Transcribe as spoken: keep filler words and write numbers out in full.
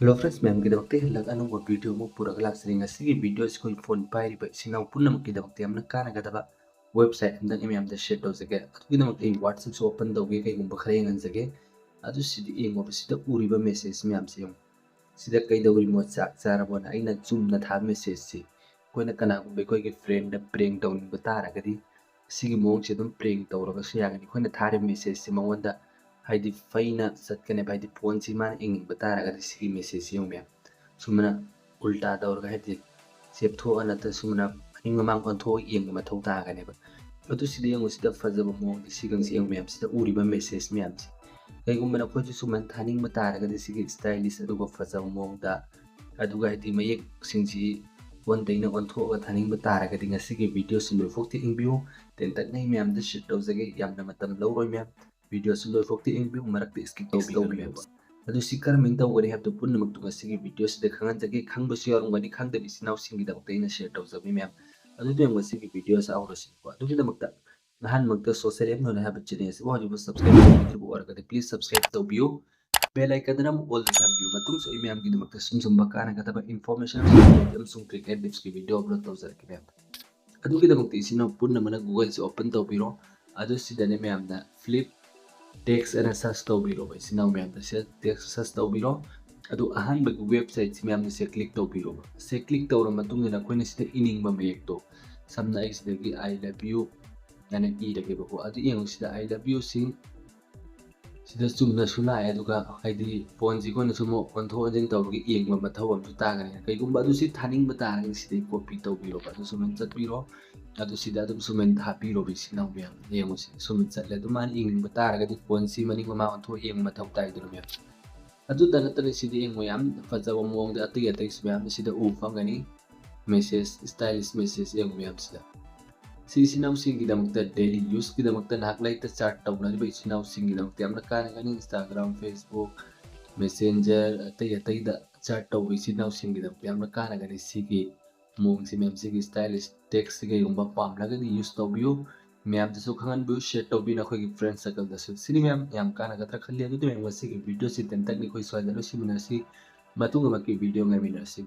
Hello friends, ꯃꯌꯥꯝꯒꯤꯗꯃꯛꯇ ꯍꯜꯂꯛ ꯑꯅꯧꯕ video ꯑꯃ ꯄꯨꯔꯒ ꯂꯥꯛꯆꯔꯤ꯫ ꯉꯁꯤꯒꯤ video ꯑꯁꯤ ꯑꯩꯈꯣꯏ phone ꯄꯥꯏꯔꯤꯕ ꯏꯆꯤꯟ ꯏꯅꯥꯎ ꯄꯨꯝꯅꯃꯛꯀꯤꯗꯃꯛꯇ ꯌꯥꯝꯅ ꯀꯥꯟꯅꯒꯗꯕ website ꯑꯃꯇꯪ ꯑꯩ ꯃꯌꯥꯝꯗ share ꯇꯧꯖꯒꯦ꯫ ꯑꯗꯨꯒꯤꯗꯃꯛꯇ ꯑꯩ WhatsAppꯁꯨ open ꯇꯧꯒꯦ, ꯀꯩꯒꯨꯝꯕ ꯈꯔ ꯌꯦꯡꯍꯟꯖꯒꯦ꯫ ꯑꯗꯨ ꯁꯤꯗ ꯌꯦꯡꯉꯣꯕ, ꯁꯤꯗ ꯎꯔꯤꯕ message ꯃꯌꯥꯝꯁꯦ ꯌꯦꯡꯉꯣ꯫ ꯁꯤꯗ "ꯀꯩꯗꯧꯔꯤꯃꯣ, ꯆꯥꯛ ꯆꯥꯔꯕꯣꯅ" ꯑꯩꯅ ꯆꯨꯝꯅ ꯊꯥꯕ messageꯁꯤ ꯑꯩꯈꯣꯏꯅ ꯀꯅꯥꯒꯨꯝꯕ ꯑꯩꯈꯣꯏꯒꯤ friendꯗ prank ꯇꯧꯅꯤꯡꯕ ꯇꯥꯔꯒꯗꯤ ꯁꯤꯒꯤ ꯃꯑꯣꯡꯁꯦ ꯑꯗꯨꯝ prank ꯇꯧꯔꯒꯁꯨ ꯌꯥꯒꯅꯤ꯫ ꯑꯩꯈꯣꯏꯅ ꯊꯥꯔꯤꯕ messageꯁꯤ ꯃꯉꯣꯟꯗ ꯍꯥꯏꯗꯤ ꯐꯩꯅ ꯆꯠꯀꯅꯦꯕ, ꯍꯥꯏꯗꯤ phoneꯁꯤ ꯃꯥꯅ ꯌꯦꯡꯅꯤꯡꯕ ꯇꯥꯔꯒꯗꯤ ꯁꯤꯒꯤ messageꯁꯤ ꯌꯦꯡꯉꯨ ꯃꯌꯥꯝ, ꯁꯨꯃꯥꯏꯅ ꯎꯜꯇꯥ ꯇꯧꯔꯒ ꯍꯥꯏꯗꯤ ꯆꯦꯞꯊꯣꯛꯑ ꯅꯠꯇ꯭ꯔ ꯁꯨꯃꯥꯏꯅ ꯃꯅꯤꯡ ꯃꯃꯥꯡ ꯑꯣꯟꯊꯣꯛꯑ ꯌꯦꯡꯕ ꯃꯊꯧ ꯇꯥꯒꯅꯦꯕ꯫ ꯑꯗꯨ ꯁꯤꯗ ꯌꯦꯡꯉꯨ, ꯁꯤꯗ ꯐꯖꯕ ꯃꯑꯣꯡꯗ ꯁꯤꯒꯪꯁꯤ ꯌꯦꯡꯉꯨ ꯃꯌꯥꯝ, ꯁꯤꯗ ꯎꯔꯤꯕ message ꯃꯌꯥꯝꯁꯦ꯫ ꯀꯩꯒꯨꯝꯕ ꯅꯈꯣꯏꯁꯨ ꯁꯨꯃꯥꯏꯅ ꯊꯥꯅꯤꯡꯕ ꯇꯥꯔꯒꯗꯤ ꯁꯤꯒꯤ stylish ꯑꯗꯨꯒ ꯐꯖꯕ ꯃꯑꯣꯡꯗ, ꯑꯗꯨꯒ ꯍꯥꯏꯗꯤ ꯃꯌꯦꯛꯁꯤꯡꯁꯤ ꯐꯣꯟꯗꯩꯅ ꯑꯣꯟꯊꯣꯛꯑꯒ ꯊꯥꯅꯤꯡꯕ ꯇꯥꯔꯒꯗꯤ ꯉꯁꯤꯒꯤ videoꯁꯤ ꯂꯣꯏꯐꯥꯎꯇꯤ ꯌꯦꯡꯕꯤꯌꯨ꯫ ꯇꯦꯟꯇꯛꯅ ꯑꯩ ꯃꯌꯥꯝꯗ share ꯇꯧꯖꯒꯦ, ꯌꯥꯝꯅ ꯃꯇꯝ ꯂꯧꯔꯣꯏ ꯃꯌꯥꯝ꯫ Videoꯁꯤ ꯂꯣꯏꯐꯥꯎꯇꯤ ꯌꯦꯡꯕꯤꯌꯨ, ꯃꯔꯛꯇ skip ꯇꯧꯕꯤꯒꯅꯨ ꯃꯌꯥꯝ꯫ ꯑꯗꯨ ꯁꯤ ꯀꯔꯝꯍꯥꯏꯅ ꯇꯧꯒꯅꯤ ꯍꯥꯏꯕꯗꯨ ꯄꯨꯝꯅꯃꯛꯇꯨ ꯉꯁꯤꯒꯤ videoꯁꯤꯗ ꯈꯪꯍꯟꯖꯒꯦ꯫ ꯈꯪꯕꯁꯨ ꯌꯥꯎꯔꯝꯒꯅꯤ, ꯈꯪꯗꯕ ꯏꯆꯤꯟ ꯏꯅꯥꯎꯁꯤꯡꯒꯤꯗꯃꯛꯇ ꯑꯩꯅ share ꯇꯧꯖꯕꯅꯤ ꯃꯌꯥꯝ꯫ ꯑꯗꯨꯗꯤ ꯃꯌꯥꯝ ꯉꯁꯤꯒꯤ videoꯁꯤ ꯍꯧꯔꯁꯤꯀꯣ꯫ ꯑꯗꯨꯒꯤꯗꯃꯛꯇ ꯑꯍꯥꯟꯕꯃꯛꯇ Social App Nole ꯍꯥꯏꯕ channel ꯑꯁꯤꯕꯨ ꯍꯧꯖꯤꯛꯐꯥꯎ subscribe ꯇꯧꯕꯤꯗ꯭ꯔꯤꯕ ꯑꯣꯏꯔꯒꯗꯤ please subscribe ꯇꯧꯕꯤꯌꯨ꯫ Bell icon ꯑꯃ all ꯊꯝꯕꯤꯌꯨ꯫ ꯃꯇꯨꯡꯁꯨ ꯑꯩ ꯃꯌꯥꯝꯒꯤꯗꯃꯛꯇ ꯁꯨꯝ ꯁꯨꯝꯕ ꯀꯥꯟꯅꯒꯗꯕ information ꯑꯃꯁꯨꯡ cricket tipsꯀꯤ video upload ꯇꯧꯖꯔꯛꯀꯦ ꯃꯌꯥꯝ꯫ ꯑꯗꯨꯒꯤꯗꯃꯛꯇ ꯏꯆꯤꯟ ꯏꯅꯥꯎ ꯄꯨꯝꯅꯃꯛꯅ Googleꯁꯦ open ꯇꯧꯕꯤꯔꯣ꯫ ꯑꯗꯨ ꯁꯤꯗꯅꯦ ꯃꯌꯥꯝꯅ Flip Text ꯑꯅ search ꯇꯧꯕꯤꯔꯣ꯫ ꯏꯆꯤꯟ ꯏꯅꯥꯎ ꯃꯌꯥꯝꯗ Flip Text search ꯇꯧꯕꯤꯔꯣ꯫ ꯑꯗꯨ ꯑꯍꯥꯟꯕꯒꯤ websiteꯁꯤ ꯃꯌꯥꯝꯅ ꯁꯦ click ꯇꯧꯕꯤꯔꯣꯕ꯫ ꯁꯦ click ꯇꯧꯔ ꯃꯇꯨꯡꯗ ꯅꯈꯣꯏꯅ ꯁꯤꯗ ꯏꯅꯤꯡꯕ ꯃꯌꯦꯛꯇꯣ, ꯁꯝꯅ ꯑꯩ ꯁꯤꯗꯒꯤ "I love you" ꯍꯥꯏꯅ ꯏꯔꯒꯦꯕꯀꯣ꯫ ꯑꯗꯨ ꯌꯦꯡꯉꯨ, ꯁꯤꯗ "I love you" ꯁꯤ ꯁꯤꯗ ꯆꯨꯝꯅꯁꯨ ꯂꯥꯛꯑꯦ, ꯑꯗꯨꯒ ꯍꯥꯏꯗꯤ phoneꯁꯤ ꯑꯩꯈꯣꯏꯅ ꯁꯨꯝ ꯑꯣꯟꯊꯣꯛ ꯑꯣꯟꯁꯤꯟ ꯇꯧꯔꯒ ꯌꯦꯡꯕ ꯃꯊꯧ ꯑꯃꯁꯨ ꯇꯥꯒꯅꯤ꯫ ꯀꯩꯒꯨꯝꯕ ꯑꯗꯨ ꯁꯤ ꯊꯥꯅꯤꯡꯕ ꯇꯥꯔꯒꯗꯤ ꯁꯤꯗꯩ copy ꯇꯧꯕꯤꯔꯣꯕ꯫ ꯑꯗꯨ ꯁꯨꯃꯥꯏꯅ ꯆꯠꯄꯤꯔꯣ꯫ ꯑꯗꯨ ꯁꯤꯗ ꯑꯗꯨꯝ ꯁꯨꯃꯥꯏꯅ ꯍꯥꯞꯄꯤꯔꯣꯕ, ꯏꯆꯤꯟ ꯏꯅꯥꯎ ꯃꯌꯥꯝ꯫ ꯌꯦꯡꯉꯨ, ꯁꯤ ꯁꯨꯃꯥꯏꯅ ꯆꯠꯂꯦ꯫ ꯑꯗꯨ ꯃꯥꯅ ꯌꯦꯡꯅꯤꯡꯕ ꯇꯥꯔꯒꯗꯤ phoneꯁꯤ ꯃꯅꯤꯡ ꯃꯃꯥꯡ ꯑꯣꯟꯊꯣꯛ ꯌꯦꯡꯕ ꯃꯊꯧ ꯇꯥꯏꯗꯅ ꯃꯌꯥꯝ꯫ ꯑꯗꯨꯗ ꯅꯠꯇꯅ ꯁꯤꯗ ꯌꯦꯡꯉꯨ, ꯌꯥꯝ ꯐꯖꯕ ꯃꯑꯣꯡꯗ ꯑꯇꯩ ꯑꯇꯩꯁꯨ ꯃꯌꯥꯝ ꯁꯤꯗ ꯎꯕ ꯐꯪꯒꯅꯤ꯫ Message, stylish message ꯌꯦꯡꯉꯨ ꯃꯌꯥꯝꯁꯤꯗ꯫ ꯁꯤ ꯏꯆꯤꯟ ꯏꯅꯥꯎꯁꯤꯡꯒꯤꯗꯃꯛꯇ, daily useꯀꯤꯗꯃꯛꯇ, ꯅꯍꯥꯛ ꯂꯥꯏꯔꯤꯛꯇ chat ꯇꯧꯅꯔꯤꯕ ꯏꯆꯤꯟ ꯏꯅꯥꯎꯁꯤꯡꯒꯤꯗꯃꯛꯇ ꯌꯥꯝꯅ ꯀꯥꯟꯅꯒꯅꯤ꯫ Instagram, Facebook, Messenger, ꯑꯇꯩ ꯑꯇꯩꯗ chat ꯇꯧꯕ ꯏꯆꯤꯟ ꯏꯅꯥꯎꯁꯤꯡꯒꯤꯗꯃꯛꯇ ꯌꯥꯝꯅ ꯀꯥꯟꯅꯒꯅꯤ꯫ ꯁꯤꯒꯤ ꯃꯑꯣꯡꯁꯤ ꯃꯌꯥꯝ, ꯁꯤꯒꯤ stylish textꯁꯤ ꯀꯩꯒꯨꯝꯕ ꯄꯥꯝꯂꯒꯗꯤ use ꯇꯧꯕꯤꯌꯨ꯫ ꯃꯌꯥꯝꯗꯁꯨ ꯈꯪꯍꯟꯕꯤꯌꯨ, share ꯇꯧꯕꯤꯌꯨ ꯅꯈꯣꯏꯒꯤ friend circleꯗꯁꯨ꯫ ꯁꯤꯅꯤ ꯃꯌꯥꯝ, ꯌꯥꯝ ꯀꯥꯟꯅꯒꯗ꯭ꯔꯥ ꯈꯜꯂꯤ꯫ ꯑꯗꯨꯗꯤ ꯃꯌꯥꯝ, ꯉꯁꯤꯒꯤ videoꯁꯤ ꯇꯦꯟꯇꯛꯅ ꯑꯩꯈꯣꯏ ꯁ꯭ꯋꯥꯏꯗ ꯂꯣꯏꯁꯤꯟꯃꯤꯟꯅꯁꯤ꯫ ꯃꯇꯨꯡ ꯑꯃꯛꯀꯤ ꯚꯤꯗꯤꯑꯣ ꯉꯥꯏꯃꯤꯟꯅꯁꯤ꯫